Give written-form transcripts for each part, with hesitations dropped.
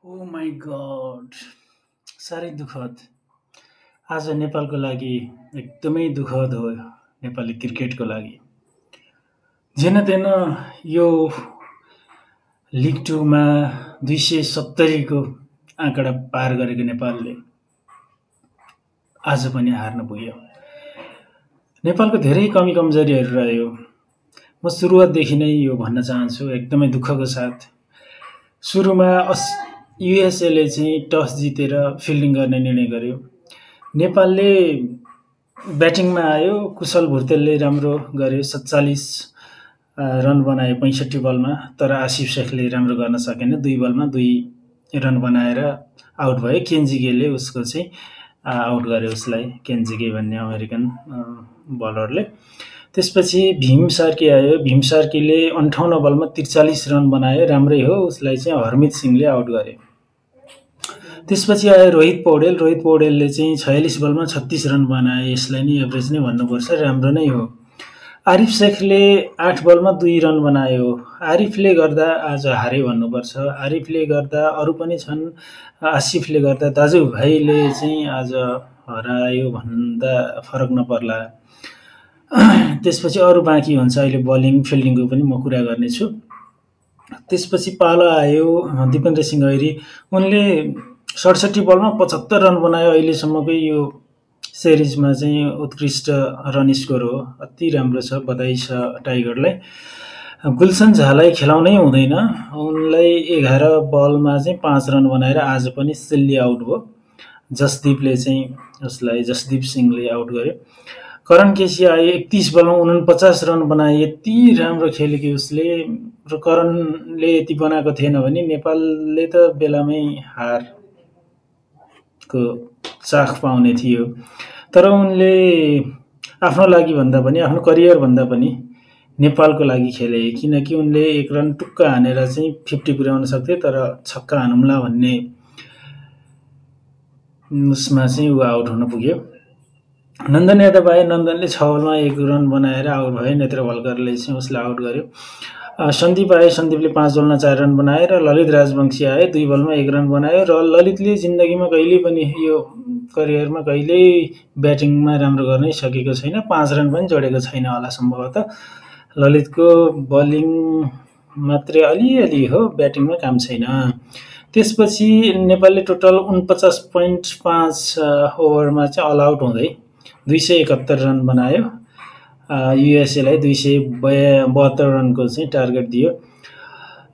Oh my God! साह्रै दुःखद। आज नेपालको लागि एकदमै दुःखद हो नेपाली क्रिकेटको लागि। जेन तेन यो लिग 2 मा 270 को आँकडा पार गरेको नेपालले आज पनि हार्न पुग्यो। नेपालको धेरै कमी कमजोरीहरू रह्यो। म सुरुवातदेखि नै यो भन्न चाहन्छु एकदमै दुःखको साथ। सुरुमा युएसएले चाहिँ टस जितेर फिल्डिङ गर्ने निर्णय गर्यो। नेपालले ब्याटिङमा आयो, कुशल भुर्तेलले राम्रो गर्यो, 47 रन बनायो 65 बलमा। तर आसिफ शेखले राम्रो गर्न सकेन, 2 बलमा 2 रन बनाएर आउट भयो। केन्जी गेले उसको चाहिँ आउट गर्यो उसलाई, केन्जी गे भन्ने अमेरिकन बलरले। त्यसपछि भीम सार्की आयो। भीम सार्कीले 58 बलमा 43 रन बनायो, राम्रै हो। उसलाई चाहिँ हरमित सिंहले आउट गर्यो। त्यसपछि आयो रोहित पौडेल। रोहित पौडेलले चाहिँ 46 बलमा 36 रन बनाए। यसलाई नै एभरेज नै भन्नुपर्छ, राम्रो नै हो। आरिफ शेखले 8 बलमा 2 रन बनायो। आरिफले गर्दा आज हारे भन्नुपर्छ। आरिफले गर्दा अरू पनि छन्, आसिफले गर्दा दाजुभाइले चाहिँ आज हरायो भन्दा फरक नपर्ला। त्यसपछि अरू बाँकी हुन्छ, अहिले बलिङ फिल्डिङको पनि म कुरा गर्नेछु। त्यसपछि पालो आयो दिपेन्द्र सिंह ऐरी। उनले 67 बलमा 75 रन बनायो। अहिलेसम्मकै यो सिरिजमा चाहिँ उत्कृष्ट रन स्कोर हो, अति राम्रो छ, बधाई छ टाइगरलाई। गुलसन झालाई खेलाउनै हुँदैन, उनलाई 11 बलमा चाहिँ 5 रन बनाएर आज पनि सिल्ली आउट भयो। जसदीप सिंहले आउट गर्यो। करण केसी आयो, 31 बलमा 49 रन बनाए। यति राम्रो खेल्यो कि उसले, र करणले यति बनाएको थिएन भने नेपालले त बेलामै हारको चाख पाउने थियो। तर उनले आफ्नो लागि भन्दा पनि, आफ्नो करियर भन्दा पनि नेपालको लागि खेले, किनकि उनले 1 रन टुक्क हानेर चाहिँ 50 पुर्याउन सक्थे, तर छक्का हानौँला भन्ने उसमा चाहिँ ऊ आउट हुन पुग्यो। नन्दन यादव आए। नन्दनले 6 बलमा 1 रन बनाएर आउट भयो। नेत्र भल्करले चाहिँ उसलाई आउट गर्यो। सन्दीप आए। सन्दीपले 5 बलमा 4 रन बनाए। र ललित राजवंशी आए, 2 बलमा 1 रन बनायो। र ललितले जिन्दगीमा कहिल्यै पनि यो करियरमा कहिल्यै ब्याटिङमा राम्रो गर्नै सकेको छैन, 5 रन पनि जोडेको छैन होला सम्भवतः। ललितको बलिङ मात्रै अलिअलि हो, ब्याटिङमा काम छैन। त्यसपछि नेपालले टोटल 49.5 ओभरमा चाहिँ अल आउट हुँदै 271 रन बनायो। युएसएलाई 272 रनको चाहिँ टार्गेट दियो।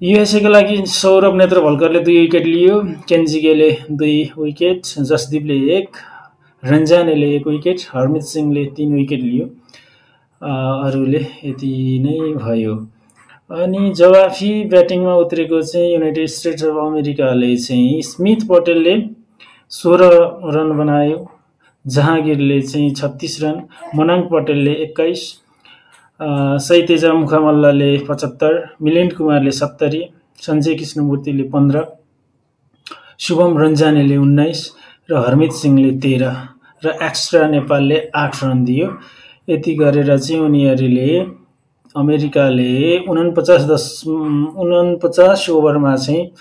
युएसएको लागि सौरभ नेत्र भल्करले 2 विकेट लियो, केन्जिगेले 2 विकेट, जसदीपले 1, रन्जानेले 1 विकेट, हरमित सिंहले 3 विकेट लियो। अरूले यति नै भयो। अनि जवाफी ब्याटिङमा उत्रेको चाहिँ युनाइटेड स्टेट्स अफ अमेरिकाले चाहिँ स्मिथ पटेलले 16 रन बनायो, जहाँगिरले चाहिँ 36 रन, मनाङ पटेलले 21, सैतेजा मुखामल्लले 75, मिलिन्द कुमारले 70, सञ्जय कृष्णमूर्तिले 15, शुभम रन्जानेले 19 र हरमित सिंहले 13 र एक्स्ट्रा नेपालले 8 रन दियो। यति गरेर चाहिँ उनीहरूले अमेरिकाले 49 ओभरमा चाहिँ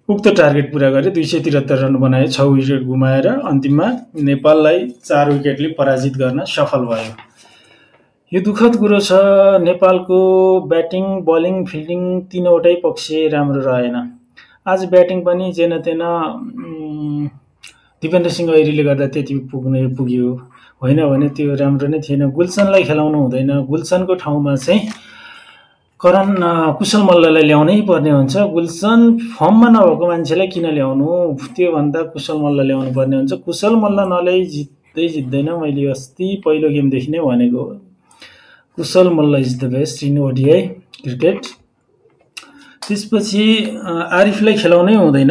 उक्त टार्गेट पुरा गरे, 273 रन बनाए, 6 विकेट गुमाएर अन्तिममा नेपाललाई 4 विकेटले पराजित गर्न सफल भयो। यो दुःखद कुरो छ, नेपालको ब्याटिङ, बलिङ, फिल्डिङ तीनवटै पक्ष राम्रो रहेन। आज ब्याटिङ पनि जेन तेन दिपेन्द्र सिंह ऐरीले गर्दा त्यति पुग्यो, होइन भने त्यो राम्रो नै थिएन। गुलसनलाई खेलाउनु हुँदैन। गुलसनको ठाउँमा चाहिँ कुशल मल्ललाई ल्याउनै पर्ने हुन्छ। गुलसन फर्ममा नभएको मान्छेलाई किन ल्याउनु, त्योभन्दा कुशल मल्ल ल्याउनु पर्ने हुन्छ। कुशल मल्ल नल्याई जित्दैन। मैले अस्ति पहिलो गेमदेखि नै भनेको, Kushal Malla is the best in ODI cricket. त्यसपछि आरिफलाई खेलाउनै हुँदैन।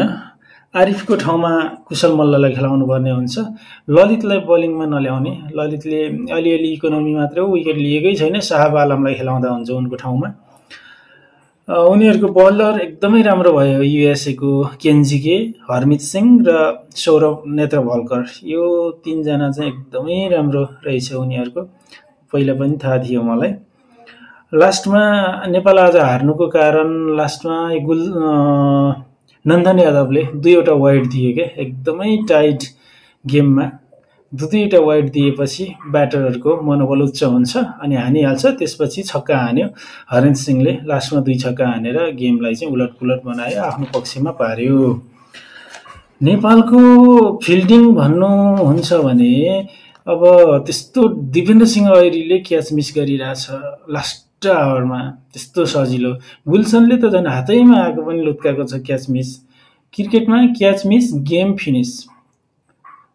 आरिफको ठाउँमा कुशल मल्ललाई खेलाउनु पर्ने हुन्छ। ललितलाई बलिङमा नल्याउने। ललितले अलिअलि इकोनोमी मात्र हो, विकेट लिएकै छैन। शाहब आलमलाई खेलाउँदा हुन्छ उनको ठाउँमा। उनीहरूको बलर एकदमै राम्रो भयो। युएसएको केन्जिके, हरमित सिंह र सौरभ नेत्र भल्कर, यो 3 जना चाहिँ एकदमै राम्रो रहेछ उनीहरूको, पहिला पनि थाहा थियो मलाई। लास्टमा नेपाल आज हार्नुको कारण लास्टमा नन्दन यादवले 2वटा वाइड दिए क्या, एकदमै टाइट गेममा 2-2वटा वाइड दिएपछि ब्याटरहरूको मनोबल उच्च हुन्छ अनि हानिहाल्छ। त्यसपछि छक्का हान्यो हरेन्द्र सिंहले, लास्टमा 2 छक्का हानेर गेमलाई चाहिँ उलटपुलट बनायो, आफ्नो पक्षमा पार्यो। नेपालको फिल्डिङ भन्नुहुन्छ भने अब त्यस्तो दिपेन्द्र सिंह ऐरीले क्याच मिस गरिरहेछ लास्ट आवरमा, त्यस्तो सजिलो। गुल्सनले त झन् हातैमा आएको पनि लुत्काएको छ क्याच मिस। क्रिकेटमा क्याच मिस गेम फिनिस।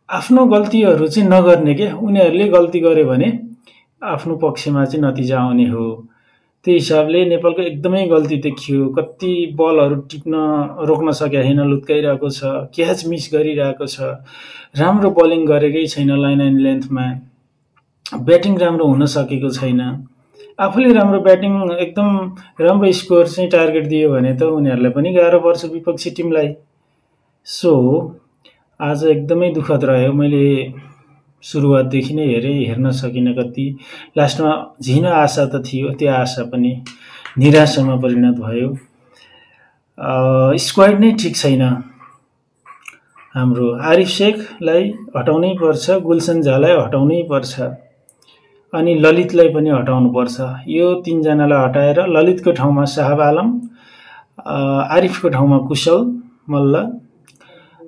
आफ्नो गल्तीहरू चाहिँ नगर्ने के, उनीहरूले गल्ती गर्यो भने आफ्नो पक्षमा चाहिँ नतिजा आउने हो। त्यही हिसाबले नेपालको एकदमै गल्ती देखियो, कति बलहरू टिप्न रोक्न सकेको छैन, लुत्काइरहेको छ, क्याच मिस गरिरहेको छ, राम्रो बलिङ गरेकै छैन लाइन एन्ड लेन्थमा, ब्याटिङ राम्रो हुन सकेको छैन। आफूले राम्रो ब्याटिङ एकदम राम्रो स्कोर चाहिँ टार्गेट दियो भने त उनीहरूलाई पनि गाह्रो पर्छ विपक्षी टिमलाई। सो आज एकदमै दुःखद रह्यो। मैले सुरुवातदेखि नै हेर्न सकिनँ कति, लास्टमा झिनो आशा त थियो, त्यो आशा पनि निराशामा परिणत भयो। स्क्वाड नै ठिक छैन हाम्रो। आरिफ शेखलाई हटाउनै पर्छ, गुलसन झालाई हटाउनै पर्छ अनि ललितलाई पनि हटाउनु पर्छ। यो 3 जनालाई हटाएर ललितको ठाउँमा साहब आलम, आरिफको ठाउँमा कुशल मल्ल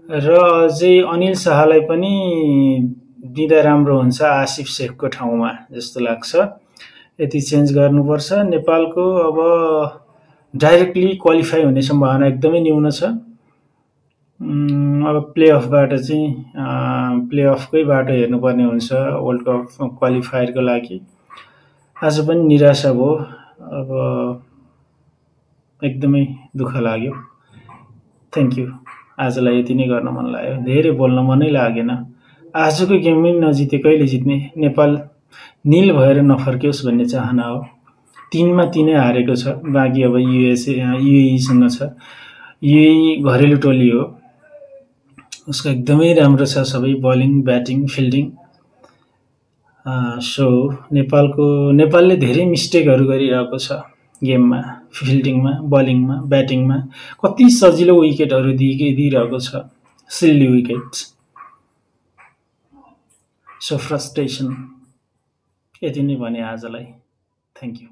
र अझै अनिल शाहलाई पनि दिँदा राम्रो हुन्छ आसिफ शेखको ठाउँमा जस्तो लाग्छ। यति चेन्ज गर्नुपर्छ। नेपालको अब डाइरेक्टली क्वालिफाई हुने सम्भावना एकदमै न्यून छ। अब प्लेअफबाट चाहिँ प्लेअफकै बाटो हेर्नुपर्ने हुन्छ वर्ल्ड कप क्वालिफायरको लागि। आज पनि निराशा भयो। अब एकदमै दुःख लाग्यो। Thank you. आजलाई यति नै गर्न मन लाग्यो, धेरै बोल्न मनै लागेन। आजको गेममै नजिते कहिले जित्ने? नेपाल नील भएर नफर्कियोस् भन्ने चाहना हो। 3मा 3 हारेको छ, बाँकी अब युएईसँग छ। युएई घरेलु टोली हो, उसको एकदमै राम्रो छ सबै बलिङ, ब्याटिङ, फिल्डिङ। सो नेपालले धेरै मिस्टेकहरू गरिरहेको छ गेममा, फिल्डिङमा, बलिङमा, ब्याटिङमा। कति सजिलो विकेटहरू दिइरहेको छ, सिल्ली विकेट्स। So frustration. यति नै भने आजलाई। Thank you.